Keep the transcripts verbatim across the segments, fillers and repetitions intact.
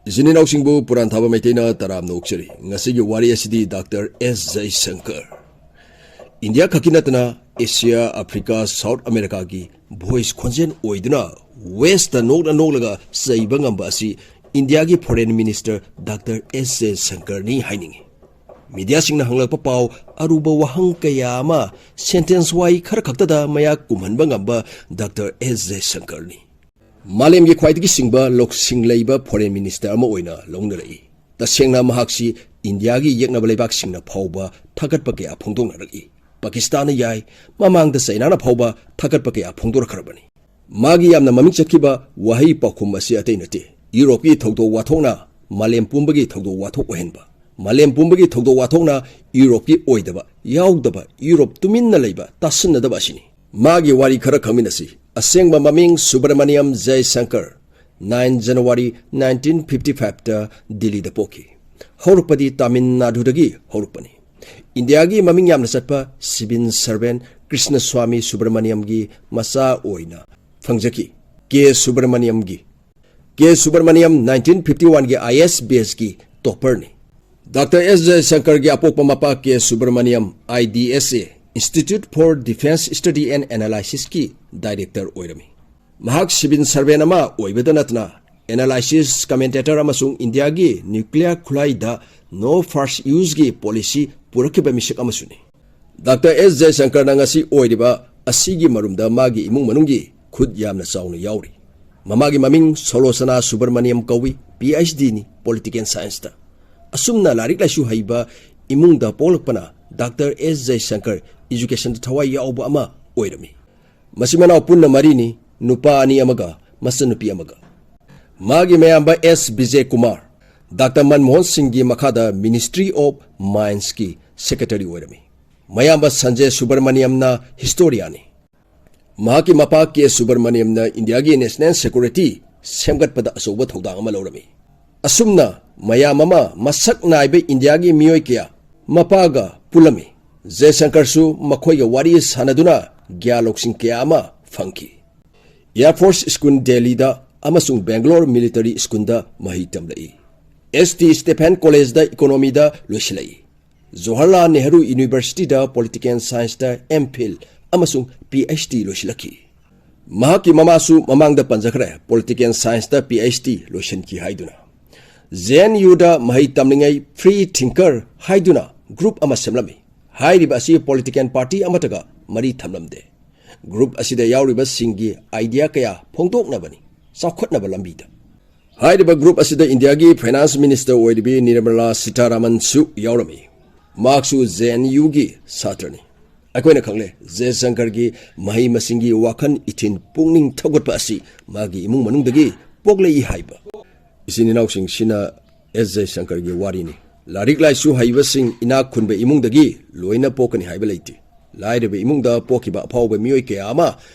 ꯏꯆꯤꯟ ꯏꯅꯥꯎꯁꯤꯡꯕꯨ ꯄꯨꯔꯥꯟ ꯊꯥꯕ ꯃꯩꯇꯩꯅ ꯇꯔꯥꯝꯅ ꯑꯣꯛꯆꯔꯤ꯫ ꯉꯁꯤꯒꯤ ꯋꯥꯔꯤ ꯑꯁꯤꯗꯤ ꯗꯥꯛꯇꯔ ꯑꯦꯁ ꯖꯌꯁꯪꯀꯔ, ꯏꯟꯗꯤꯌꯥ ꯈꯛꯀꯤ ꯅꯠꯇꯅ ꯑꯦꯁꯤꯌꯥ, ꯑꯐ꯭ꯔꯤꯀꯥ, ꯁꯥꯎꯠ ꯑꯃꯦꯔꯤꯀꯥꯒꯤ ꯚꯣꯏꯁ ꯈꯣꯟꯖꯦꯜ ꯑꯣꯏꯗꯨꯅ ꯋꯦꯁꯇ ꯅꯣꯛꯅ ꯅꯣꯛꯂꯒ ꯆꯩꯕ ꯉꯝꯕ ꯑꯁꯤ ꯏꯟꯗꯤꯌꯥꯒꯤ ꯐꯣꯔꯦꯟ ꯃꯤꯅꯤꯁꯇꯔ ꯗꯥꯛꯇꯔ ꯑꯦꯁ ꯖꯌꯁꯪꯀꯔꯅꯤ ꯍꯥꯏꯅꯤꯡꯏ꯫ ꯃꯤꯗꯤꯌꯥꯁꯤꯡꯅ ꯍꯪꯂꯛꯄ ꯄꯥꯎ ꯑꯔꯨꯕ ꯋꯥꯍꯪ ꯀꯌꯥ ꯑꯃ ꯁꯦꯟꯇꯦꯟꯁ ꯋꯥꯍꯩ ꯈꯔ ꯈꯛꯇꯗ ꯃꯌꯥ ꯀꯨꯝꯍꯟꯕ ꯉꯝꯕ ꯗꯥꯛꯇꯔ ꯑꯦꯁ ꯖꯌꯁꯪꯀꯔꯅꯤ꯫ ꯃꯥꯂꯦꯝꯒꯤ ꯈ꯭ꯋꯥꯏꯗꯒꯤ ꯁꯤꯡꯕ ꯂꯧꯁꯤꯡ ꯂꯩꯕ ꯐꯣꯔꯦꯟ ꯃꯤꯅꯤꯁꯇꯔ ꯑꯃ ꯑꯣꯏꯅ ꯂꯧꯅꯔꯛꯏ꯫ ꯇꯁꯦꯡꯅ ꯃꯍꯥꯛꯁꯤ ꯏꯟꯗꯤꯌꯥꯒꯤ ꯌꯦꯛꯅꯕ ꯂꯩꯕꯥꯛꯁꯤꯡꯅ ꯐꯥꯎꯕ ꯊꯥꯒꯠꯄ ꯀꯌꯥ ꯐꯣꯡꯗꯣꯛꯅꯔꯛꯏ꯫ ꯄꯥꯀꯤꯁꯇꯥꯟꯅ ꯌꯥꯏ, ꯃꯃꯥꯡꯗ ꯆꯩꯅꯥꯅ ꯐꯥꯎꯕ ꯊꯥꯒꯠꯄ ꯀꯌꯥ ꯐꯣꯡꯗꯣꯔꯛꯈ꯭ꯔꯕꯅꯤ꯫ ꯃꯥꯒꯤ ꯌꯥꯝꯅ ꯃꯃꯤꯡ ꯆꯠꯈꯤꯕ ꯋꯥꯍꯩ ꯄꯥꯎꯈꯨꯝ ꯑꯁꯤ ꯑꯇꯩ ꯅꯠꯇꯦ, ꯌꯨꯔꯣꯞꯀꯤ ꯊꯧꯗꯣꯛ ꯋꯥꯊꯣꯛꯅ ꯃꯥꯂꯦꯝ ꯄꯨꯝꯕꯒꯤ ꯊꯧꯗꯣꯛ ꯋꯥꯊꯣꯛ ꯑꯣꯏꯍꯟꯕ, ꯃꯥꯂꯦꯝ ꯄꯨꯝꯕꯒꯤ ꯊꯧꯗꯣꯛ ꯋꯥꯊꯣꯛꯅ ꯌꯨꯔꯣꯞꯀꯤ ꯑꯣꯏꯗꯕ, ꯌꯥꯎꯗꯕ, ꯌꯨꯔꯣꯞ ꯇꯨꯃꯤꯟꯅ ꯂꯩꯕ, ꯇꯥꯁꯤꯟꯅꯗꯕ ꯑꯁꯤꯅꯤ꯫ ꯃꯥꯒꯤ ꯋꯥꯔꯤ ꯈꯔ ꯈꯪꯃꯤꯟꯅꯁꯤ꯫ ꯑꯁꯦꯡꯕ ꯃꯃꯤꯡ Subramaniam ꯖꯌꯁꯪꯀꯔ, nine January nineteen fifty ꯐꯥꯏꯚꯇ ꯗꯤꯜꯂꯤꯗ ꯄꯣꯛꯈꯤ꯫ ꯍꯧꯔꯛꯄꯗꯤ ꯇꯥꯃꯤꯜ ꯅꯥꯗꯨꯗꯒꯤ ꯍꯧꯔꯛꯄꯅꯤ꯫ ꯏꯟꯗꯤꯌꯥꯒꯤ ꯃꯃꯤꯡ ꯌꯥꯝꯅ ꯆꯠꯄ ꯁꯤꯕꯤꯟ ꯁꯔꯚꯦꯟ ꯀ꯭ꯔꯤꯁꯅ ꯁ꯭ꯋꯥꯃꯤ ꯁꯨꯕ꯭ꯔꯃꯅꯤꯌꯝꯒꯤ ꯃꯆꯥ ꯑꯣꯏꯅ ꯐꯪꯖꯈꯤ꯫ ꯀꯦ ꯁꯨꯕ꯭ꯔꯃꯅꯤꯌꯝꯒꯤ, ꯀꯦ ꯁꯨꯕ꯭ꯔꯃꯅꯤꯌꯝ ꯅꯥꯏꯟꯇꯤꯟ ꯐꯤꯐꯇꯤ ꯋꯥꯟꯒꯤ ꯑꯥꯏ ꯑꯦꯁ ꯕꯦꯆꯀꯤ ꯇꯣꯄꯔꯅꯤ꯫ ꯗꯥꯛꯇꯔ ꯑꯦꯁ ꯖꯌꯁꯪꯀꯔꯒꯤ ꯑꯄꯣꯛꯄ ꯃꯄꯥ K Subrahmanyam, I D S A, Institute for Defence Study and Analysisꯀꯤ ꯗꯥꯏꯔꯦꯛꯇꯔ ꯑꯣꯏꯔꯝꯃꯤ꯫ ꯃꯍꯥꯛ ꯁꯤꯕꯤꯟ ꯁꯔꯚꯦꯟ ꯑꯃ ꯑꯣꯏꯕꯗ ꯅꯠꯇꯅ ꯑꯦꯅꯥꯂꯥꯏꯁꯤꯁ ꯀꯃꯦꯟꯇꯦꯇꯔ ꯑꯃꯁꯨꯡ ꯏꯟꯗꯤꯌꯥꯒꯤ ꯅ꯭ꯌꯨꯀ꯭ꯂꯤꯌꯔ ꯈꯨꯠꯂꯥꯏꯗ no first useꯒꯤ ꯄꯣꯂꯤꯁꯤ ꯄꯨꯔꯛꯈꯤꯕ ꯃꯤꯁꯛ ꯑꯃꯁꯨꯅꯤ꯫ ꯗꯥꯛꯇꯔ ꯑꯦꯁ ꯖꯌꯁꯪꯀꯔꯅ ꯉꯁꯤ ꯑꯣꯏꯔꯤꯕ ꯑꯁꯤꯒꯤ ꯃꯔꯨꯝꯗ ꯃꯥꯒꯤ ꯏꯃꯨꯡ ꯃꯅꯨꯡꯒꯤ ꯈꯨꯠ ꯌꯥꯝꯅ ꯆꯥꯎꯅ ꯌꯥꯎꯔꯤ꯫ ꯃꯃꯥꯒꯤ ꯃꯃꯤꯡ ꯁꯣꯂꯣꯆꯅꯥ ꯁꯨꯕ꯭ꯔꯃꯅꯤꯌꯝ ꯀꯧꯏ, ꯄꯤ ꯑꯩꯆ ꯗꯤꯅꯤ, ꯄꯣꯂꯤꯇꯤꯀꯦꯜ ꯁꯥꯏꯟꯁꯇ꯫ ꯑꯁꯨꯝꯅ ꯂꯥꯏꯔꯤꯛ ꯂꯥꯏꯁꯨ ꯍꯩꯕ ꯏꯃꯨꯡꯗ ꯄꯣꯛꯂꯛꯄꯅ ꯗꯥꯛꯇꯔ ꯑꯦꯁ ꯖꯌꯁꯪꯀꯔ ꯏꯖꯨꯀꯦꯁꯟꯗ ꯊꯋꯥꯏ ꯌꯥꯎꯕ ꯑꯃ ꯑꯣꯏꯔꯝꯃꯤ꯫ ꯃꯆꯤꯟ ꯃꯅꯥꯎ ꯄꯨꯟꯅ ꯃꯔꯤꯅꯤ, ꯅꯨꯄꯥ ꯑꯅꯤ ꯑꯃꯒ ꯃꯆꯟꯅꯨꯄꯤ ꯑꯃꯒ꯫ ꯃꯥꯒꯤ ꯃꯌꯥꯝꯕ ꯑꯦꯁ ꯕꯤꯖꯦ ꯀꯨꯃꯥꯔ, ꯗꯥꯛꯇꯔ ꯃꯟꯃꯣꯍꯟ ꯁꯤꯡꯒꯤ ꯃꯈꯥꯗ Ministry of Minesꯀꯤ ꯁꯦꯀ꯭ꯔꯦꯇꯔꯤ ꯑꯣꯏꯔꯝꯃꯤ꯫ ꯃꯌꯥꯝꯕ ꯁꯟꯖꯦ ꯁꯨꯕ꯭ꯔꯃꯅꯤꯌꯝꯅ ꯍꯤꯁꯇꯣꯔꯤꯌꯥꯟꯅꯤ꯫ ꯃꯍꯥꯛꯀꯤ ꯃꯄꯥ ꯀꯦ ꯁꯨꯕ꯭ꯔꯃꯅꯤꯌꯝꯅ ꯏꯟꯗꯤꯌꯥꯒꯤ ꯅꯦꯁꯅꯦꯜ ꯁꯦꯀ꯭ꯌꯨꯔꯤꯇꯤ ꯁꯦꯝꯒꯠꯄꯗ ꯑꯆꯧꯕ ꯊꯧꯗꯥꯡ ꯑꯃ ꯂꯧꯔꯝꯃꯤ꯫ ꯑꯁꯨꯝꯅ ꯃꯌꯥꯝ ꯑꯃ ꯃꯁꯛ ꯅꯥꯏꯕ ꯏꯟꯗꯤꯌꯥꯒꯤ ꯃꯤꯑꯣꯏ ꯀꯌꯥ ꯃꯄꯥꯒ ꯄꯨꯜꯂꯝꯃꯤ꯫ ꯖꯌꯁꯪꯀꯔꯁꯨ ꯃꯈꯣꯏꯒ ꯋꯥꯔꯤ ꯁꯥꯟꯅꯗꯨꯅ ꯒ꯭ꯌꯥꯟ ꯂꯧꯁꯤꯡ ꯀꯌꯥ ꯑꯃ ꯐꯪꯈꯤ꯫ ꯑꯦꯌꯔ ꯐꯣꯔꯁ ꯁ꯭ꯀꯨꯜ ꯗꯦꯜꯂꯤꯗ ꯑꯃꯁꯨꯡ ꯕꯦꯡꯒꯂꯣꯔ ꯃꯤꯂꯤꯇꯔꯤ ꯁ꯭ꯀꯨꯜꯗ ꯃꯍꯩ ꯇꯝꯂꯛꯏ꯫ ꯑꯦꯁ ꯇꯤ ꯁ꯭ꯇꯦꯐꯦꯟ ꯀꯣꯂꯦꯖꯗ ꯏꯀꯣꯅꯣꯃꯤꯗ ꯂꯣꯏꯁꯤꯜꯂꯛꯏ꯫ ꯖꯋꯥꯍꯔꯂꯥꯜ ꯅꯦꯍꯔꯨ ꯌꯨꯅꯤꯚꯔꯁꯤꯇꯤꯗ ꯄꯣꯂꯤꯇꯤꯀꯦꯜ ꯁꯥꯏꯟꯁꯇ ꯑꯦꯝ ꯐꯤꯜ ꯑꯃꯁꯨꯡ ꯄꯤ ꯑꯩꯆ ꯗꯤ ꯂꯣꯏꯁꯤꯜꯂꯛꯈꯤ꯫ ꯃꯍꯥꯛꯀꯤ ꯃꯃꯥꯁꯨ ꯃꯃꯥꯡꯗ ꯄꯟꯖꯈ꯭ꯔꯦ, ꯄꯣꯂꯤꯇꯤꯀꯦꯜ ꯁꯥꯏꯟꯁꯇ ꯄꯤ ꯑꯩꯆ ꯗꯤ ꯂꯣꯏꯁꯤꯟꯈꯤ ꯍꯥꯏꯗꯨꯅ꯫ ꯖꯦ ꯑꯦꯟ ꯌꯨꯗ ꯃꯍꯩ ꯇꯝꯂꯤꯉꯩ ꯐ꯭ꯔꯤ ꯊꯤꯡꯀꯔ ꯍꯥꯏꯗꯨꯅ ꯒ꯭ꯔꯨꯞ ꯑꯃ ꯁꯦꯝꯂꯝꯃꯤ꯫ ꯍꯥꯏꯔꯤꯕ ꯑꯁꯤ ꯄꯣꯂꯤꯇꯤꯀꯦꯜ ꯄꯥꯔꯇꯤ ꯑꯃꯠꯇꯒ ꯃꯔꯤ ꯊꯝꯂꯝꯗꯦ꯫ ꯒ꯭ꯔꯨꯞ ꯑꯁꯤꯗ ꯌꯥꯎꯔꯤꯕꯁꯤꯡꯒꯤ ꯑꯥꯏꯗꯤꯌꯥ ꯀꯌꯥ ꯐꯣꯡꯗꯣꯛꯅꯕꯅꯤ, ꯆꯥꯎꯈꯠꯅꯕ ꯂꯝꯕꯤꯗ꯫ ꯍꯥꯏꯔꯤꯕ ꯒ꯭ꯔꯨꯞ ꯑꯁꯤꯗ ꯏꯟꯗꯤꯌꯥꯒꯤ ꯐꯥꯏꯅꯥꯟꯁ ꯃꯤꯅꯤꯁꯇꯔ ꯑꯣꯏꯔꯤꯕꯤ ꯅꯤꯔꯃꯂꯥ ꯁꯤꯇꯥꯔꯥꯃꯟꯁꯨ ꯌꯥꯎꯔꯝꯃꯤ꯫ ꯃꯍꯥꯛꯁꯨ ꯖꯦ ꯑꯦꯟ ꯌꯨꯒꯤ ꯁꯥꯇ꯭ꯔꯅꯤ꯫ ꯑꯩꯈꯣꯏꯅ ꯈꯪꯂꯦ, ꯖꯦꯁꯪꯀꯔꯒꯤ ꯃꯍꯩ ꯃꯁꯤꯡꯒꯤ ꯋꯥꯈꯜ ꯏꯊꯤꯜ ꯄꯨꯛꯅꯤꯡ ꯊꯧꯒꯠꯄ ꯑꯁꯤ ꯃꯥꯒꯤ ꯏꯃꯨꯡ ꯃꯅꯨꯡꯗꯒꯤ ꯄꯣꯛꯂꯛꯏ ꯍꯥꯏꯕ꯫ ꯏꯆꯤꯟ ꯏꯅꯥꯎꯁꯤꯡꯁꯤꯅ ꯑꯦꯁ ꯖꯌꯁꯪꯀꯔꯒꯤ ꯋꯥꯔꯤꯅꯤ꯫ ꯂꯥꯏꯔꯤꯛ ꯂꯥꯏꯁꯨ ꯍꯩꯕꯁꯤꯡ ꯏꯅꯥꯛ ꯈꯨꯟꯕ ꯏꯃꯨꯡꯗꯒꯤ ꯂꯣꯏꯅ ꯄꯣꯛꯀꯅꯤ ꯍꯥꯏꯕ ꯂꯩꯇꯦ꯫ ꯂꯥꯏꯔꯕ ꯏꯃꯨꯡꯗ ꯄꯣꯛꯈꯤꯕ ꯑꯐꯥꯎꯕ ꯃꯤꯑꯣꯏ ꯀꯌꯥ ꯑꯃ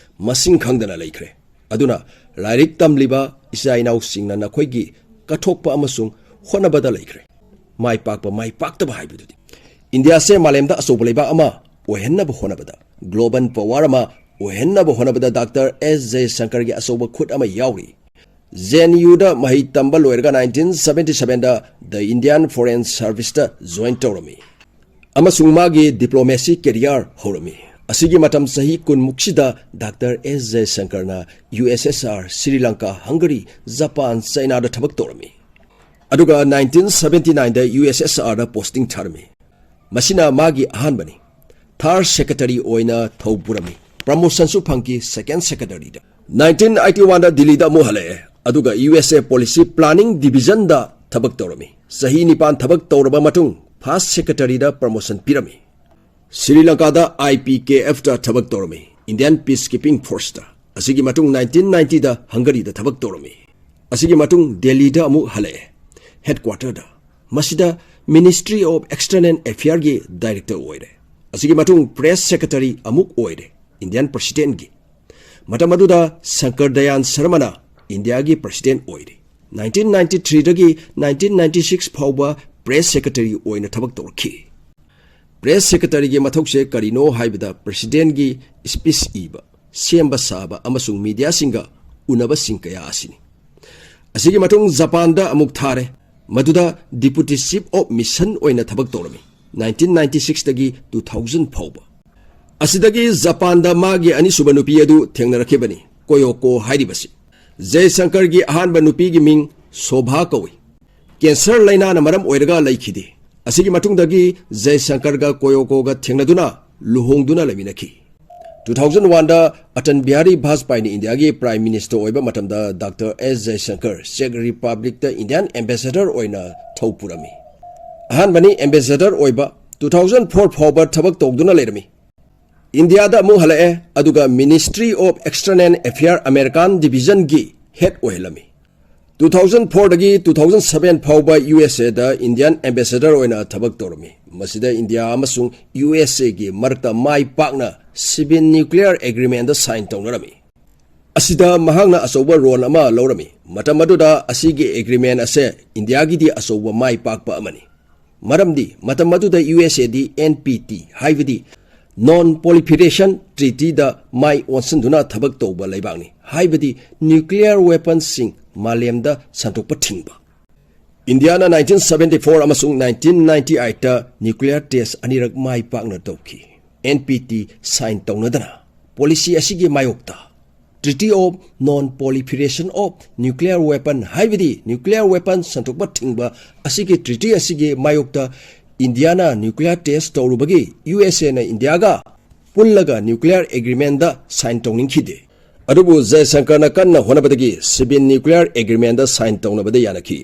ꯃꯁꯤꯡ ꯈꯪꯗꯅ ꯂꯩꯈ꯭ꯔꯦ꯫ ꯑꯗꯨꯅ ꯂꯥꯏꯔꯤꯛ ꯇꯝꯂꯤꯕ ꯏꯆꯥ ꯏꯅꯥꯎꯁꯤꯡꯅ ꯅꯈꯣꯏꯒꯤ ꯀꯠꯊꯣꯛꯄ ꯑꯃꯁꯨꯡ ꯍꯣꯠꯅꯕꯗ ꯂꯩꯈ꯭ꯔꯦ꯫ ꯃꯥꯏ ꯄꯥꯛꯄ, ꯃꯥꯏ ꯄꯥꯛꯇꯕ ꯍꯥꯏꯕꯗꯨꯗꯤ꯫ ꯏꯟꯗꯤꯌꯥꯁꯦ ꯃꯥꯂꯦꯝꯗ ꯑꯆꯧꯕ ꯂꯩꯕꯥꯛ ꯑꯃ ꯑꯣꯏꯍꯟꯅꯕ ꯍꯣꯠꯅꯕꯗ, ꯒ꯭ꯂꯣꯕꯜ ꯄꯋꯥꯔ ꯑꯃ ꯑꯣꯏꯍꯟꯅꯕ ꯍꯣꯠꯅꯕꯗ ꯗꯥꯛꯇꯔ ꯑꯦꯁ ꯖꯌꯁꯪꯀꯔꯒꯤ ꯑꯆꯧꯕ ꯈꯨꯠ ꯑꯃ ꯌꯥꯎꯔꯤ꯫ ꯖꯦ ꯑꯦꯟ ꯌꯨꯗ ꯃꯍꯩ ꯇꯝꯕ ꯂꯣꯏꯔꯒ ꯅꯥꯏꯟꯇꯤꯟ ꯁꯚꯦꯟꯇꯤ ꯁꯚꯦꯟꯗ The Indian Foreign Serviceꯇ ꯖꯣꯏꯟ ꯇꯧꯔꯝꯃꯤ ꯑꯃꯁꯨꯡ ꯃꯥꯒꯤ ꯗꯤꯄ꯭ꯂꯣꯃꯦꯁꯤ ꯀꯦꯔꯤꯌꯔ ꯍꯧꯔꯝꯃꯤ꯫ ꯑꯁꯤꯒꯤ ꯃꯇꯝ ꯆꯍꯤ ꯀꯨꯟꯃꯨꯛꯁꯤꯗ ꯗꯥꯛꯇꯔ ꯑꯦꯁ ꯖꯌꯁꯪꯀꯔꯅ U S S R, Sri Lanka, Hungary, Japan, ꯆꯥꯏꯅꯥꯗ ꯊꯕꯛ ꯇꯧꯔꯝꯃꯤ꯫ ꯑꯗꯨꯒ ꯅꯥꯏꯟꯇꯤꯟ ꯁꯚꯦꯟꯇꯤ ꯅꯥꯏꯟꯗ ꯌꯨ ꯑꯦꯁ ꯑꯦꯁ ꯑꯥꯔꯗ ꯄꯣꯁꯇꯤꯡ ꯊꯥꯔꯝꯃꯤ꯫ ꯃꯁꯤꯅ ꯃꯥꯒꯤ ꯑꯍꯥꯟꯕꯅꯤ꯫ ꯊꯥꯔꯗ ꯁꯦꯀ꯭ꯔꯦꯇꯔꯤ ꯑꯣꯏꯅ ꯊꯧ ꯄꯨꯔꯝꯃꯤ꯫ ꯄ꯭ꯔꯃꯣꯁꯟꯁꯨ ꯐꯪꯈꯤ ꯁꯦꯀꯦꯟ ꯁꯦꯀ꯭ꯔꯦꯇꯔꯤꯗ꯫ ꯅꯥꯏꯟꯇꯤꯟ ꯑꯩꯠꯇꯤ ꯋꯥꯟꯗ ꯗꯤꯜꯂꯤꯗ ꯑꯃꯨꯛ ꯍꯜꯂꯛꯑꯦ, ꯑꯗꯨꯒ U S A policy planning ꯗꯤꯚꯤꯖꯟꯗ ꯊꯕꯛ ꯇꯧꯔꯝꯃꯤ꯫ ꯆꯍꯤ ꯅꯤꯄꯥꯟ ꯊꯕꯛ ꯇꯧꯔꯕ ꯃꯇꯨꯡ ꯐꯥꯔꯁ ꯁꯦꯀ꯭ꯔꯦꯇꯔꯤꯗ ꯄ꯭ꯔꯃꯣꯁꯟ ꯄꯤꯔꯝꯃꯤ꯫ ꯁ꯭ꯔꯤ ꯂꯪꯀꯥꯗ ꯑꯥꯏ ꯄꯤ ꯀꯦ ꯑꯦꯐꯇ ꯊꯕꯛ ꯇꯧꯔꯝꯃꯤ, ꯏꯟꯗꯤꯌꯟ ꯄꯤꯁ ꯀꯤꯄꯤꯡ ꯐꯣꯔꯁꯇ꯫ ꯑꯁꯤꯒꯤ ꯃꯇꯨꯡ ꯅꯥꯏꯟꯇꯤꯟ ꯅꯥꯏꯟꯇꯤꯗ ꯍꯪꯒꯔꯤꯗ ꯊꯕꯛ ꯇꯧꯔꯝꯃꯤ꯫ ꯑꯁꯤꯒꯤ ꯃꯇꯨꯡ ꯗꯦꯜꯂꯤꯗ ꯑꯃꯨꯛ ꯍꯜꯂꯛꯑꯦ, ꯍꯦꯗꯀ꯭ꯋꯥꯇꯔꯗ꯫ ꯃꯁꯤꯗ ꯃꯤꯅꯤꯁꯇ꯭ꯔꯤ ꯑꯣꯐ ꯑꯦꯛꯁꯇꯔꯅꯦꯜ ꯑꯦꯐꯤꯌꯔꯒꯤ ꯗꯥꯏꯔꯦꯛꯇꯔ ꯑꯣꯏꯔꯦ꯫ ꯑꯁꯤꯒꯤ ꯃꯇꯨꯡ ꯄ꯭ꯔꯦꯁ ꯁꯦꯀ꯭ꯔꯦꯇꯔꯤ ꯑꯃꯨꯛ ꯑꯣꯏꯔꯦ, ꯏꯟꯗꯤꯌꯟ ꯄ꯭ꯔꯁꯤꯗꯦꯟꯒꯤ꯫ ꯃꯇꯝ ꯑꯗꯨꯗ ꯁꯪꯀꯔ ꯗꯌꯥꯟ ꯁꯔꯃꯅ ꯏꯟꯗꯤꯌꯥꯒꯤ ꯄ꯭ꯔꯁꯤꯗꯦꯟ ꯑꯣꯏꯔꯤ꯫ ꯅꯥꯏꯟꯇꯤꯟ ꯅꯥꯏꯟꯇꯤ ꯊ꯭ꯔꯤꯗꯒꯤ ꯅꯥꯏꯟꯇꯤꯟ ꯅꯥꯏꯟꯇꯤ ꯁꯤꯛꯁ ꯐꯥꯎꯕ ꯄ꯭ꯔꯦꯁ ꯁꯦꯀ꯭ꯔꯦꯇꯔꯤ ꯑꯣꯏꯅ ꯊꯕꯛ ꯇꯧꯔꯛꯈꯤ꯫ ꯄ꯭ꯔꯦꯁ ꯁꯦꯀ꯭ꯔꯦꯇꯔꯤꯒꯤ ꯃꯊꯧꯁꯦ ꯀꯔꯤꯅꯣ ꯍꯥꯏꯕꯗ ꯄ꯭ꯔꯁꯤꯗꯦꯟꯒꯤ ꯁ꯭ꯄꯤꯆ ꯏꯕ, ꯁꯦꯝꯕ ꯁꯥꯕ ꯑꯃꯁꯨꯡ ꯃꯤꯗꯤꯌꯥꯁꯤꯡꯒ ꯎꯅꯕꯁꯤꯡ ꯀꯌꯥ ꯑꯁꯤꯅꯤ꯫ ꯑꯁꯤꯒꯤ ꯃꯇꯨꯡ ꯖꯄꯥꯟꯗ ꯑꯃꯨꯛ ꯊꯥꯔꯦ, ꯃꯗꯨꯗ Deputy Chief of Mission ꯑꯣꯏꯅ ꯊꯕꯛ ꯇꯧꯔꯝꯃꯤ, ꯅꯥꯏꯟꯇꯤꯟ ꯅꯥꯏꯟꯇꯤ ꯁꯤꯛꯁꯇꯒꯤ ꯇꯨ ꯊꯥꯎꯖꯟ ꯐꯥꯎꯕ꯫ ꯑꯁꯤꯗꯒꯤ ꯖꯄꯥꯟꯗ ꯃꯥꯒꯤ ꯑꯅꯤꯁꯨꯕ ꯅꯨꯄꯤ ꯑꯗꯨ ꯊꯦꯡꯅꯔꯛꯈꯤꯕꯅꯤ, ꯀꯣꯌꯣꯀꯣ ꯍꯥꯏꯔꯤꯕꯁꯤ꯫ ꯖꯌꯁꯪꯀꯔꯒꯤ ꯑꯍꯥꯟꯕ ꯅꯨꯄꯤꯒꯤ ꯃꯤꯡ ꯁꯣꯚꯥ ꯀꯧꯏ꯫ ꯀꯦꯟꯁꯔ ꯂꯥꯏꯅꯥꯅ ꯃꯔꯝ ꯑꯣꯏꯔꯒ ꯂꯩꯈꯤꯗꯦ꯫ ꯑꯁꯤꯒꯤ ꯃꯇꯨꯡꯗꯒꯤ ꯖꯌꯁꯪꯀꯔꯒ ꯀꯣꯌꯣꯀꯣꯒ ꯊꯦꯡꯅꯗꯨꯅ ꯂꯨꯍꯣꯡꯗꯨꯅ ꯂꯩꯃꯤꯟꯅꯈꯤ꯫ ꯇꯨ ꯊꯥꯎꯖꯟ ꯋꯥꯟꯗ ꯑꯇꯜ ꯕꯤꯍꯥꯔꯤ ꯚꯥꯖꯄꯥꯏꯅ ꯏꯟꯗꯤꯌꯥꯒꯤ Prime Minister ꯑꯣꯏꯕ ꯃꯇꯝꯗ doctor S ꯖꯌꯁꯪꯀꯔ check ꯔꯤꯄꯕ꯭ꯂꯤꯛꯇ Indian Ambassador ꯑꯣꯏꯅ ꯊꯧ ꯄꯨꯔꯝꯃꯤ꯫ ꯑꯍꯥꯟꯕꯅꯤ Ambassador ꯑꯣꯏꯕ꯫ ꯇꯨ ꯊꯥꯎꯖꯟ ꯐꯣꯔ ꯐꯥꯎꯕ ꯊꯕꯛ ꯇꯧꯗꯨꯅ ꯂꯩꯔꯝꯃꯤ꯫ ꯏꯟꯗꯤꯌꯥꯗ ꯑꯃꯨꯛ ꯍꯜꯂꯛꯑꯦ, ꯑꯗꯨꯒ Ministry of External Affair American Divisionꯒꯤ head ꯑꯣꯏꯍꯜꯂꯝꯃꯤ꯫ ꯇꯨ ꯊꯥꯎꯖꯟ ꯐꯣꯔꯗꯒꯤ ꯇꯨ ꯊꯥꯎꯖꯟ ꯁꯚꯦꯟ ꯐꯥꯎꯕ ꯌꯨ ꯑꯦꯁ ꯑꯦꯗ Indian Ambassador ꯑꯣꯏꯅ ꯊꯕꯛ ꯇꯧꯔꯝꯃꯤ꯫ ꯃꯁꯤꯗ ꯏꯟꯗꯤꯌꯥ ꯑꯃꯁꯨꯡ ꯌꯨ ꯑꯦꯁ ꯑꯦꯒꯤ ꯃꯔꯛꯇ ꯃꯥꯏ ꯄꯥꯛꯅ Sybian Nuclear Agreementꯗ sign ꯇꯧꯅꯔꯝꯃꯤ꯫ ꯑꯁꯤꯗ ꯃꯍꯥꯛꯅ ꯑꯆꯧꯕ role ꯑꯃ ꯂꯧꯔꯝꯃꯤ꯫ ꯃꯇꯝ ꯑꯗꯨꯗ ꯑꯁꯤꯒꯤ agreement ꯑꯁꯦ ꯏꯟꯗꯤꯌꯥꯒꯤꯗꯤ ꯑꯆꯧꯕ ꯃꯥꯏ ꯄꯥꯛꯄ ꯑꯃꯅꯤ꯫ ꯃꯔꯝꯗꯤ ꯃꯇꯝ ꯑꯗꯨꯗ ꯌꯨ ꯑꯦꯁ ꯑꯦꯗꯤ ꯑꯦꯟ ꯄꯤ ꯇꯤ, ꯍꯥꯏꯕꯗꯤ Non Proliferation Treatyꯗ ꯃꯥꯏ ꯑꯣꯟꯁꯤꯟꯗꯨꯅ ꯊꯕꯛ ꯇꯧꯕ ꯂꯩꯕꯥꯛꯅꯤ, ꯍꯥꯏꯕꯗꯤ nuclear weaponꯁꯤꯡ ꯃꯥꯂꯦꯝꯗ ꯁꯟꯗꯣꯛꯄ ꯊꯤꯡꯕ꯫ ꯏꯟꯗꯤꯌꯥꯅ ꯅꯥꯏꯟꯇꯤꯟ ꯁꯚꯦꯟꯇꯤ ꯐꯣꯔ ꯑꯃꯁꯨꯡ ꯅꯥꯏꯟꯇꯤꯟ ꯅꯥꯏꯟꯇꯤ ꯑꯩꯠꯇ nuclear test ꯑꯅꯤꯔꯛ ꯃꯥꯏ ꯄꯥꯛꯅ ꯇꯧꯈꯤ꯫ N P T sign ꯇꯧꯅꯗꯅ policy ꯑꯁꯤꯒꯤ ꯃꯥꯌꯣꯛꯇ Treaty of Non Proliferation of Nuclear Weapon, ꯍꯥꯏꯕꯗꯤ nuclear weapon ꯁꯟꯗꯣꯛꯄ ꯊꯤꯡꯕ ꯑꯁꯤꯒꯤ treaty ꯑꯁꯤꯒꯤ ꯃꯥꯌꯣꯛꯇ ꯏꯟꯗꯤꯌꯥꯅ nuclear test ꯇꯧꯔꯨꯕꯒꯤ ꯌꯨ ꯑꯦꯁ ꯑꯦꯅ ꯏꯟꯗꯤꯌꯥꯒ ꯄꯨꯜꯂꯒ nuclear agreementꯗ sign ꯇꯧꯅꯤꯡꯈꯤꯗꯦ꯫ ꯑꯗꯨꯕꯨ ꯖꯌꯁꯪꯀꯔꯅ ꯀꯟꯅ ꯍꯣꯠꯅꯕꯗꯒꯤ Sybian Nuclear Agreementꯗ sign ꯇꯧꯅꯕꯗ ꯌꯥꯅꯈꯤ꯫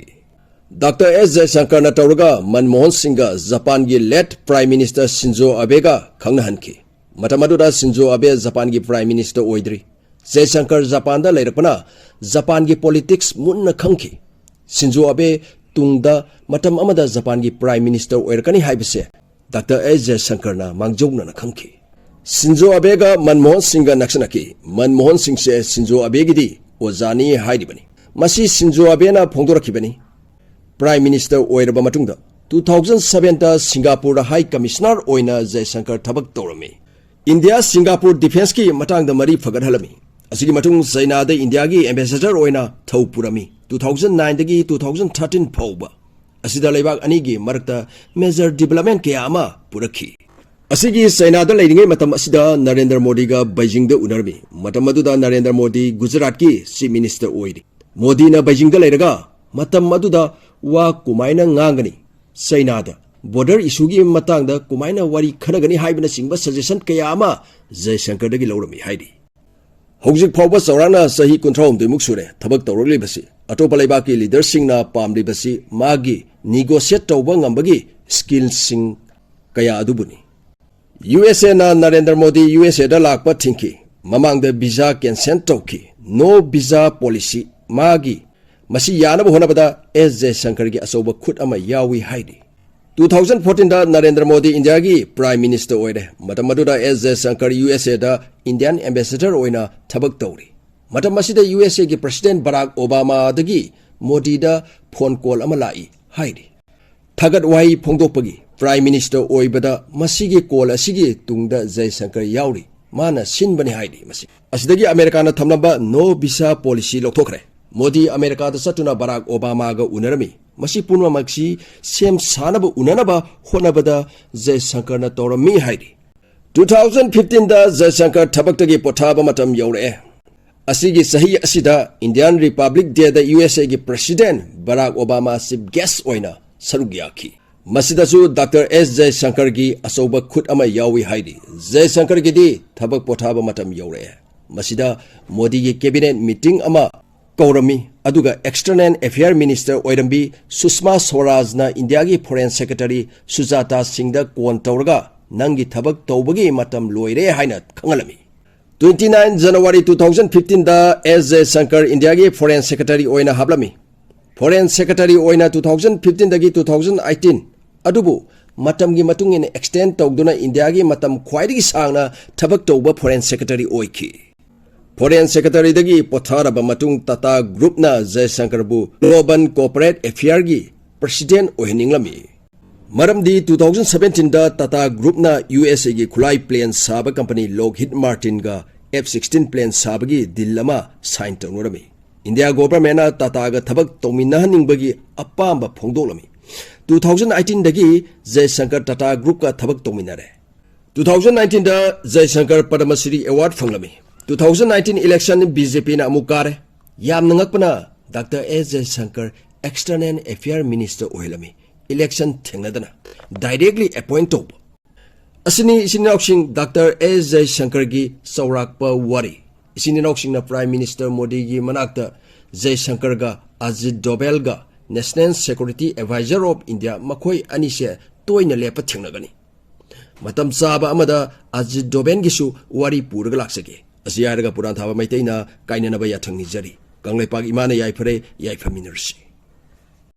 Doctor S ꯖꯌꯁꯪꯀꯔꯅ ꯇꯧꯔꯒ ꯃꯟꯃꯣꯍꯟ ꯁꯤꯡꯒ ꯖꯄꯥꯟꯒꯤ late Prime Minister ꯁꯤꯟꯖꯣ ꯑꯕꯦꯒ ꯈꯪꯅꯍꯟꯈꯤ꯫ ꯃꯇꯝ ꯑꯗꯨꯗ ꯁꯤꯟꯖꯣ ꯑꯕꯦ ꯖꯄꯥꯟꯒꯤ Prime Minister ꯑꯣꯏꯗ꯭ꯔꯤ꯫ ꯖꯌꯁꯪꯀꯔ ꯖꯄꯥꯟꯗ ꯂꯩꯔꯛꯄꯅ ꯖꯄꯥꯟꯒꯤ politics ꯃꯨꯟꯅ ꯈꯪꯈꯤ꯫ ꯁꯤꯟꯖꯣ ꯑꯕꯦ ꯇꯨꯡꯗ ꯃꯇꯝ ꯑꯃꯗ ꯖꯄꯥꯟꯒꯤ Prime Minister ꯑꯣꯏꯔꯛꯀꯅꯤ ꯍꯥꯏꯕꯁꯦ ꯗꯥꯛꯇꯔ ꯑꯦꯁ ꯖꯌꯁꯪꯀꯔꯅ ꯃꯥꯡꯖꯧꯅꯅ ꯈꯪꯈꯤ꯫ ꯁꯤꯟꯖꯣ ꯑꯕꯦꯒ ꯃꯟꯃꯣꯍꯟ ꯁꯤꯡꯒ ꯅꯛꯁꯤꯟꯅꯈꯤ꯫ ꯃꯟꯃꯣꯍꯟ ꯁꯤꯡꯁꯦ ꯁꯤꯟꯖꯣ ꯑꯕꯦꯒꯤꯗꯤ ꯑꯣꯖꯥꯅꯤ ꯍꯥꯏꯔꯤꯕꯅꯤ꯫ ꯃꯁꯤ ꯁꯤꯟꯖꯣ ꯑꯕꯦꯅ ꯐꯣꯡꯗꯣꯔꯛꯈꯤꯕꯅꯤ꯫ Prime Minister ꯑꯣꯏꯔꯕ ꯃꯇꯨꯡꯗ ꯇꯨ ꯊꯥꯎꯖꯟ ꯁꯚꯦꯟꯗ ꯁꯤꯡꯒꯥꯄꯨꯔꯗ High Commissioner ꯑꯣꯏꯅ ꯖꯌꯁꯪꯀꯔ ꯊꯕꯛ ꯇꯧꯔꯝꯃꯤ꯫ ꯏꯟꯗꯤꯌꯥ ꯁꯤꯡꯒꯥꯄꯨꯔ defenceꯀꯤ ꯃꯇꯥꯡꯗ ꯃꯔꯤ ꯐꯒꯠꯍꯜꯂꯝꯃꯤ꯫ ꯑꯁꯤꯒꯤ ꯃꯇꯨꯡ ꯆꯩꯅꯥꯗ ꯏꯟꯗꯤꯌꯥꯒꯤ ꯑꯦꯝꯕꯦꯁꯦꯗꯔ ꯑꯣꯏꯅ ꯊꯧ ꯄꯨꯔꯝꯃꯤ, ꯇꯨ ꯊꯥꯎꯖꯟ ꯅꯥꯏꯟꯗꯒꯤ ꯇꯨ ꯊꯥꯎꯖꯟ ꯊꯥꯔꯇꯤꯟ ꯐꯥꯎꯕ꯫ ꯑꯁꯤꯗ ꯂꯩꯕꯥꯛ ꯑꯅꯤꯒꯤ ꯃꯔꯛꯇ ꯃꯦꯖꯔ ꯗꯤꯕꯂꯞꯃꯦꯟ ꯀꯌꯥ ꯑꯃ ꯄꯨꯔꯛꯈꯤ꯫ ꯑꯁꯤꯒꯤ ꯆꯩꯅꯥꯗ ꯂꯩꯔꯤꯉꯩ ꯃꯇꯝ ꯑꯁꯤꯗ ꯅꯔꯦꯟꯗ꯭ꯔ ꯃꯣꯗꯤꯒ ꯕꯩꯖꯤꯡꯗ ꯎꯅꯔꯝꯃꯤ꯫ ꯃꯇꯝ ꯑꯗꯨꯗ ꯅꯔꯦꯟꯗ꯭ꯔ ꯃꯣꯗꯤ ꯒꯨꯖꯔꯥꯠꯀꯤ ꯆꯤꯐ ꯃꯤꯅꯤꯁꯇꯔ ꯑꯣꯏꯔꯤ꯫ ꯃꯣꯗꯤꯅ ꯕꯩꯖꯤꯡꯗ ꯂꯩꯔꯒ ꯃꯇꯝ ꯑꯗꯨꯗ ꯋꯥ ꯀꯃꯥꯏꯅ ꯉꯥꯡꯒꯅꯤ, ꯆꯩꯅꯥꯗ ꯕꯣꯔꯗꯔ ꯏꯁꯨꯒꯤ ꯃꯇꯥꯡꯗ ꯀꯃꯥꯏꯅ ꯋꯥꯔꯤ ꯈꯟꯅꯒꯅꯤ ꯍꯥꯏꯕꯅꯆꯤꯡꯕ ꯁꯖꯦꯁꯟ ꯀꯌꯥ ꯑꯃ ꯖꯌꯁꯪꯀꯔꯗꯒꯤ ꯂꯧꯔꯝꯃꯤ ꯍꯥꯏꯔꯤ꯫ ꯍꯧꯖꯤꯛ ꯐꯥꯎꯕ ꯆꯥꯎꯔꯥꯛꯅ ꯆꯍꯤ ꯀꯨꯟꯊ꯭ꯔꯥ ꯍꯨꯝꯗꯣꯏꯃꯨꯛ ꯁꯨꯔꯦ ꯊꯕꯛ ꯇꯧꯔꯛꯂꯤꯕꯁꯤ꯫ ꯑꯇꯣꯞꯄ ꯂꯩꯕꯥꯛꯀꯤ ꯂꯤꯗꯔꯁꯤꯡꯅ ꯄꯥꯝꯂꯤꯕꯁꯤ ꯃꯥꯒꯤ ꯅꯤꯒꯣꯁꯤꯌꯦꯠ ꯇꯧꯕ ꯉꯝꯕꯒꯤ ꯁ꯭ꯀꯤꯜꯁꯤꯡ ꯀꯌꯥ ꯑꯗꯨꯕꯨꯅꯤ꯫ ꯌꯨ ꯑꯦꯁ ꯑꯦꯅ ꯅꯔꯦꯟꯗ꯭ꯔ ꯃꯣꯗꯤ ꯌꯨ ꯑꯦꯁ ꯑꯦꯗ ꯂꯥꯛꯄ ꯊꯤꯡꯈꯤ꯫ ꯃꯃꯥꯡꯗ ꯚꯤꯖꯥ ꯀꯦꯟꯁꯦꯜ ꯇꯧꯈꯤ꯫ ꯅꯣ ꯚꯤꯖꯥ ꯄꯣꯂꯤꯁꯤ꯫ ꯃꯥꯒꯤ ꯃꯁꯤ ꯌꯥꯅꯕ ꯍꯣꯠꯅꯕꯗ ꯑꯦꯁ ꯖꯌꯁꯪꯀꯔꯒꯤ ꯑꯆꯧꯕ ꯈꯨꯠ ꯑꯃ ꯌꯥꯎꯏ ꯍꯥꯏꯔꯤ꯫ ꯇꯨ ꯊꯥꯎꯖꯟ ꯐꯣꯔꯇꯤꯟꯗ ꯅꯔꯦꯟꯗ꯭ꯔ ꯃꯣꯗꯤ ꯏꯟꯗꯤꯌꯥꯒꯤ ꯄ꯭ꯔꯥꯏꯝ ꯃꯤꯅꯤꯁꯇꯔ ꯑꯣꯏꯔꯦ꯫ ꯃꯇꯝ ꯑꯗꯨꯗ ꯑꯦꯁ ꯖꯌꯁꯪꯀꯔ ꯌꯨ ꯑꯦꯁ ꯑꯦꯗ ꯏꯟꯗꯤꯌꯥꯟ ꯑꯦꯝꯕꯦꯁꯦꯗꯔ ꯑꯣꯏꯅ ꯊꯕꯛ ꯇꯧꯔꯤ꯫ ꯃꯇꯝ ꯑꯁꯤꯗ ꯌꯨ ꯑꯦꯁ ꯑꯦꯒꯤ ꯄ꯭ꯔꯁꯤꯗꯦꯟ ꯕꯔꯥꯛ ꯑꯣꯕꯥꯃꯥꯗꯒꯤ ꯃꯣꯗꯤꯗ ꯐꯣꯟ ꯀꯣꯜ ꯑꯃ ꯂꯥꯛꯏ ꯍꯥꯏꯔꯤ꯫ ꯊꯥꯒꯠ ꯋꯥꯍꯩ ꯐꯣꯡꯗꯣꯛꯄꯒꯤ ꯄ꯭ꯔꯥꯏꯝ ꯃꯤꯅꯤꯁꯇꯔ ꯑꯣꯏꯕꯗ ꯃꯁꯤꯒꯤ ꯀꯣꯜ ꯑꯁꯤꯒꯤ ꯇꯨꯡꯗ ꯖꯌꯁꯪꯀꯔ ꯌꯥꯎꯔꯤ, ꯃꯥꯅ ꯁꯤꯟꯕꯅꯤ ꯍꯥꯏꯔꯤ꯫ ꯃꯁꯤ ꯑꯁꯤꯗꯒꯤ ꯑꯃꯦꯔꯤꯀꯥꯅ ꯊꯝꯂꯝꯕ ꯅꯣ ꯚꯤꯁꯥ ꯄꯣꯂꯤꯁꯤ ꯂꯧꯊꯣꯛꯈ꯭ꯔꯦ꯫ ꯃꯣꯗꯤ ꯑꯃꯦꯔꯤꯀꯥꯗ ꯆꯠꯇꯨꯅ ꯕꯔꯥꯛ ꯑꯣꯕꯥꯃꯥꯒ ꯎꯅꯔꯝꯃꯤ꯫ ꯃꯁꯤ ꯄꯨꯝꯅꯃꯛꯁꯤ ꯁꯦꯝ ꯁꯥꯅꯕ ꯎꯅꯅꯕ ꯍꯣꯠꯅꯕꯗ ꯖꯌꯁꯪꯀꯔꯅ ꯇꯧꯔꯝꯃꯤ ꯍꯥꯏꯔꯤ꯫ ꯇꯨ ꯊꯥꯎꯖꯟ ꯐꯤꯐꯇꯤꯟꯗ ꯖꯌꯁꯪꯀꯔ ꯊꯕꯛꯇꯒꯤ ꯄꯣꯊꯥꯕ ꯃꯇꯝ ꯌꯧꯔꯛꯑꯦ꯫ ꯑꯁꯤꯒꯤ ꯆꯍꯤ ꯑꯁꯤꯗ ꯏꯟꯗꯤꯌꯥꯟ ꯔꯤꯄꯕ꯭ꯂꯤꯛ ꯗꯦꯗ ꯌꯨ ꯑꯦꯁ ꯑꯦꯒꯤ ꯄ꯭ꯔꯁꯤꯗꯦꯟ ꯕꯔꯥꯛ ꯑꯣꯕꯥꯃꯥ ꯆꯤꯐ ꯒꯦꯁ ꯑꯣꯏꯅ ꯁꯔꯨꯛ ꯌꯥꯈꯤ꯫ ꯃꯁꯤꯗꯁꯨ ꯗꯥꯛꯇꯔ ꯑꯦꯁ ꯖꯌꯁꯪꯀꯔꯒꯤ ꯑꯆꯧꯕ ꯈꯨꯠ ꯑꯃ ꯌꯥꯎꯏ ꯍꯥꯏꯔꯤ꯫ ꯖꯌꯁꯪꯀꯔꯒꯤꯗꯤ ꯊꯕꯛ ꯄꯣꯊꯥꯕ ꯃꯇꯝ ꯌꯧꯔꯛꯑꯦ꯫ ꯃꯁꯤꯗ ꯃꯣꯗꯤꯒꯤ ꯀꯦꯕꯤꯅꯦꯠ ꯃꯤꯇꯤꯡ ꯑꯃ ꯀꯧꯔꯝꯃꯤ, ꯑꯗꯨꯒ ꯑꯦꯛꯁꯇꯔꯅꯦꯜ ꯑꯦꯐꯤꯌꯔ ꯃꯤꯅꯤꯁꯇꯔ ꯑꯣꯏꯔꯝꯕꯤ ꯁꯨꯁꯃꯥ ꯁ꯭ꯋꯔꯥꯖꯅ ꯏꯟꯗꯤꯌꯥꯒꯤ ꯐꯣꯔꯦꯟ ꯁꯦꯀ꯭ꯔꯦꯇꯔꯤ ꯁꯨꯖꯥꯇꯥ ꯁꯤꯡꯗ ꯀꯣꯟ ꯇꯧꯔꯒ ꯅꯪꯒꯤ ꯊꯕꯛ ꯇꯧꯕꯒꯤ ꯃꯇꯝ ꯂꯣꯏꯔꯦ ꯍꯥꯏꯅ ꯈꯪꯍꯜꯂꯝꯃꯤ꯫ Twenty nine January two thousand ꯐꯤꯐꯇꯤꯟꯗ ꯑꯦꯁ ꯖꯌꯁꯪꯀꯔ ꯏꯟꯗꯤꯌꯥꯒꯤ ꯐꯣꯔꯦꯟ ꯁꯦꯀ꯭ꯔꯦꯇꯔꯤ ꯑꯣꯏꯅ ꯍꯥꯞꯂꯝꯃꯤ꯫ ꯐꯣꯔꯦꯟ ꯁꯦꯀ꯭ꯔꯦꯇꯔꯤ ꯑꯣꯏꯅ ꯇꯨ ꯊꯥꯎꯖꯟ ꯐꯤꯐꯇꯤꯟꯗꯒꯤ ꯇꯨ ꯊꯥꯎꯖꯟ ꯑꯩꯠꯇꯤꯟ, ꯑꯗꯨꯕꯨ ꯃꯇꯝꯒꯤ ꯃꯇꯨꯡ ꯏꯟꯅ ꯑꯦꯛꯁꯇꯦꯟ ꯇꯧꯗꯨꯅ ꯏꯟꯗꯤꯌꯥꯒꯤ ꯃꯇꯝ ꯈ꯭ꯋꯥꯏꯗꯒꯤ ꯁꯥꯡꯅ ꯊꯕꯛ ꯇꯧꯕ ꯐꯣꯔꯦꯟ ꯁꯦꯀ꯭ꯔꯦꯇꯔꯤ ꯑꯣꯏꯈꯤ꯫ ꯐꯣꯔꯦꯟ ꯁꯦꯀ꯭ꯔꯦꯇꯔꯤꯗꯒꯤ ꯄꯣꯊꯥꯔꯕ ꯃꯇꯨꯡ ꯇꯥꯇꯥ ꯒ꯭ꯔꯨꯞꯅ ꯖꯌꯁꯪꯀꯔꯕꯨ ꯒ꯭ꯂꯣꯕꯜ ꯀꯣꯔꯄꯣꯔꯦꯠ ꯑꯦꯐꯤꯌꯔꯒꯤ ꯄ꯭ꯔꯁꯤꯗꯦꯟ ꯑꯣꯏꯍꯟꯅꯤꯡꯂꯝꯃꯤ꯫ ꯃꯔꯝꯗꯤ ꯇꯨ ꯊꯥꯎꯖꯟ ꯁꯚꯦꯟꯇꯤꯟꯗ ꯇꯥꯇꯥ ꯒ꯭ꯔꯨꯞꯅ ꯌꯨ ꯑꯦꯁ ꯑꯦꯒꯤ ꯈꯨꯠꯂꯥꯏ ꯄ꯭ꯂꯦꯟ ꯁꯥꯕ ꯀꯝꯄꯅꯤ ꯂꯣꯛꯍꯤꯗ ꯃꯥꯔꯇꯤꯟꯒ ꯑꯦꯐ ꯁꯤꯛꯁꯇꯤꯟ ꯄ꯭ꯂꯦꯟ ꯁꯥꯕꯒꯤ ꯗꯤꯜ ꯑꯃ ꯁꯥꯏꯟ ꯇꯧꯅꯔꯝꯃꯤ꯫ ꯏꯟꯗꯤꯌꯥ ꯒꯣꯚꯔꯟꯃꯦꯟꯠꯅ ꯇꯥꯇꯥꯒ ꯊꯕꯛ ꯇꯧꯃꯤꯟꯅꯍꯟꯅꯤꯡꯕꯒꯤ ꯑꯄꯥꯝꯕ ꯐꯣꯡꯗꯣꯛꯂꯝꯃꯤ꯫ ꯇꯨ ꯊꯥꯎꯖꯟ ꯑꯩꯠꯇꯤꯟꯗꯒꯤ ꯖꯌꯁꯪꯀꯔ ꯇꯥꯇꯥ ꯒ꯭ꯔꯨꯞꯀ ꯊꯕꯛ ꯇꯧꯃꯤꯟꯅꯔꯦ꯫ ꯇꯨ ꯊꯥꯎꯖꯟ ꯅꯥꯏꯟꯇꯤꯟꯗ ꯖꯌꯁꯪꯀꯔ ꯄꯗꯃ ꯁ꯭ꯔꯤ ꯑꯦꯋꯥꯔꯗ ꯐꯪꯂꯝꯃꯤ꯫ Two thousand nineteen election B J ꯄꯤꯅ ꯑꯃꯨꯛ ꯀꯥꯔꯦ꯫ ꯌꯥꯝꯅ ꯉꯛꯄꯅ, doctor S Jaishankar external affair minister ꯑꯣꯏꯍꯜꯂꯝꯃꯤ꯫ ꯏꯂꯦꯛꯁꯟ ꯊꯦꯡꯅꯗꯅ ꯗꯥꯏꯔꯦꯛꯂꯤ ꯑꯦꯄꯣꯏꯟꯠ ꯇꯧꯕ꯫ ꯑꯁꯤꯅꯤ ꯏꯆꯤꯟ ꯏꯅꯥꯎꯁꯤꯡ ꯗꯥꯛꯇꯔ ꯑꯦꯁ ꯖꯌꯁꯪꯀꯔꯒꯤ ꯆꯥꯎꯔꯥꯛꯄ ꯋꯥꯔꯤ꯫ ꯏꯆꯤꯟ ꯏꯅꯥꯎꯁꯤꯡꯅ ꯄ꯭ꯔꯥꯏꯝ ꯃꯤꯅꯤꯁꯇꯔ ꯃꯣꯗꯤꯒꯤ ꯃꯅꯥꯛꯇ ꯖꯌꯁꯪꯀꯔꯒ ꯑꯖꯤꯠ ꯗꯣꯚꯦꯜꯒ, national security adviser of India, ꯃꯈꯣꯏ ꯑꯅꯤꯁꯦ ꯇꯣꯏꯅ ꯂꯦꯞꯄ ꯊꯦꯡꯅꯒꯅꯤ꯫ ꯃꯇꯝ ꯆꯥꯕ ꯑꯃꯗ ꯑꯖꯤꯠ ꯗꯣꯚꯦꯜꯒꯤꯁꯨ ꯋꯥꯔꯤ ꯄꯨꯔꯒ ꯂꯥꯛꯆꯒꯦ꯫ ꯑꯁꯤ ꯍꯥꯏꯔꯒ ꯄꯨꯔꯥꯟ ꯊꯥꯕ ꯃꯩꯇꯩꯅ ꯀꯥꯏꯅꯅꯕ ꯌꯥꯊꯪ ꯅꯤꯖꯔꯤ꯫ ꯀꯪꯂꯩꯄꯥꯛ ꯏꯃꯥꯅ ꯌꯥꯏꯐꯔꯦ, ꯌꯥꯏꯐꯃꯤꯟꯅꯔꯁꯤ꯫